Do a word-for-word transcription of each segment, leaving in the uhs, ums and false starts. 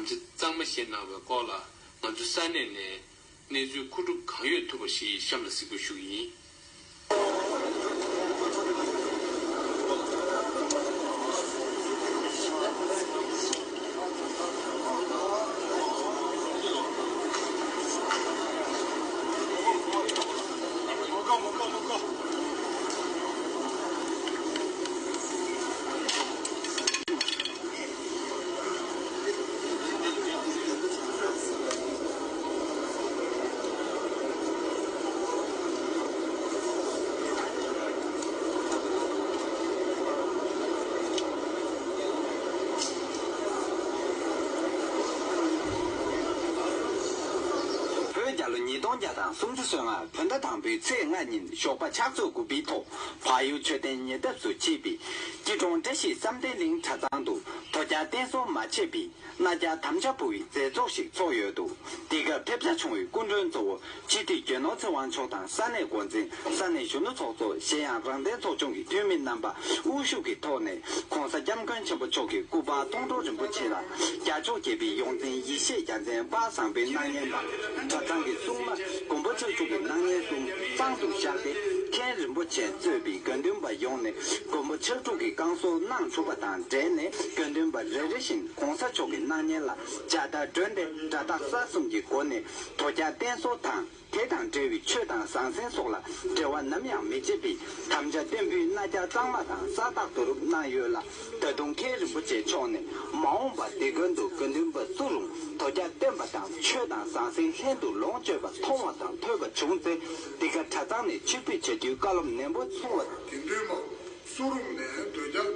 ང་ཚོས་གཙང་མ་བཞེས་གནང་བའི་སྐོར་ལ་ང་ཚོ་ས་གནས་ནས་གནས་ཚུལ་མཁོ་སྒྲུབ་གང་ཡོད་ཐུབ་པ་ཞིག་གཤམ་ལ་གཟིགས་འབུལ་ཞུ་གི་ཡིན། བོད་རྒྱལ་ལོ་ཉིས་སྟོང་བརྒྱ་དང་སུམ་ཅུ་སོ་ལྔ་བོད་ཟླ་དང་པོའི་ཚེས་ལྔ་ཉིན་ཞོགས་པ་ཕྱག་ཚོད་དགུ་པའི་ཐོག་བལ་ཡུལ་མཆོད་རྟེན་ཉེ་འདབས་སུ་མཆིས་པའི་སྐྱིད་གྲོང་བཀྲ་ཤིས་བསམ་གཏན་གླིང་གྲྭ་ཚང་དུ་དོལ་རྒྱལ་བསྟེན་གསོལ་མ་མཆིས་པའི་གནའ་རྒྱལ་དམ་བཅའ་ཕུལ་བའི་མཛད་ཚོགས་ཤིག་ཚོགས་ཡོད་འདུག་དེ་སྐབས་ཕེབས་བྱ་བྱུང་བའི་སྐུ་མགྲོན་གཙོ་བོ་སྤྱི་འཐུས་རྒྱལ་ནོར་ཚེ་དབང་མཆོག་དང་ས་གནས་འགོ་འཛིན། ས་གནས་གཞོན་ནུ་ཚོགས་གཙོ། གཞན་ཡང་རང་བདེན་ཚོགས་ཆུང་གི་འཐུས་མི་རྣམ་པ་དབུ་བཞུགས་ཀྱི་ཐོག་ནས་༸གོང་ས་༸སྐྱབས་མགོན་ཆེན་པོ་མཆོག་གི་སྐུ་པར་མཐོང་གྲོལ་རིན་པོ་ཆེ་ལ་རྒྱ་མཚོ་རྒྱལ་པོའི་ཡོངས་འཛིན་ཡེ་ཤེས་རྒྱལ་མཚན་དཔལ་བཟང་པོའི་སྣང་བརྙན་དང་། གྲྭ་ཚང་གི་སྲུང་མ་མགོན་པོ་ཕྱག་དྲུག་གི་སྣང་བརྙན་གསུམ་དཔང་དུ་བཞག་སྟེ། མཁན་རིན་པོ་ཆེ་གཙོས་པའི་དགེ་འདུན་པ་ཡོངས་ནས་མགོན་པོ་ཕྱག་དྲུག་གི་བསྐང་གསོལ་གནང་གྲུབ་པ་དང་འབྲེལ་ནས། དགེ་འདུན་པ་རེ་རེ་བཞིན་༸གོང་ས་མཆོག་གི་སྣང་བརྙན་ལ་མཇལ་དར་སྒྲོན་ཏེ། སྒྲ་རྟགས་གསར་གསུམ་གྱི་སྒོ་ནས་དོལ་རྒྱལ་བསྟེན་གསོལ་དང་། དེ་དང་འབྲེལ་བའི་ཆོས་དང་ཟང་ཟིང་སོགས་ལ་འབྲེལ་བ་ནམ་ཡང་མི་བྱེད་པའི་དམ་བཅའ་བརྟན་པོའི་གནའ་རྒྱལ་གཙང་མ་དང་ས་རྟགས་བསྡུ་རུབ་གནང་ཡོད་ལ། ད་དུང་མཁན་རིན་པོ་ཆེ་མཆོག་ནས་མ་འོངས་པར་འདི་ཀུན་ཏུ་དགེ་འདུན་པ་སུ་རུང་དོལ་རྒྱལ་བསྟེན་པ་དང་ཆོས་དང་ཟང་ཟིང་ལྷན་དུ་ལོངས་སྤྱོད་པ་མཐོང་བ་དང་ཐོས་པ་བྱུང་ཚེ། འདི་ག་གྲྭ་ཚང་ནས་ཕྱིར་འབུད་བྱ་རྒྱུའི་བཀའ་སློབ་ནན་པོ་གསུངས་པ། དགེ་འདུན་པ་སུ་རུང་ནས་དོལ་རྒྱལ་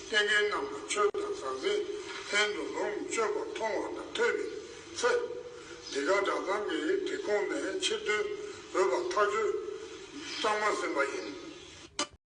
བསྟེན་མཁན་རྣམས་ཀྱིས་ཆོས་དང་ཟང་ཟིང་ལྷན་དུ་ལོངས་སྤྱོད་པ་མཐོང་བ་དང་ཐོས་པའི་ཚེ། འདི་ག་གྲྭ་ཚང་གི་སྒྲིག་ཁོངས་ནས་ཕྱིར་འཐེན་འབུད་པ་ཐག་གཅོད་གཙང་མ་ཟིན་པ་ཡིན།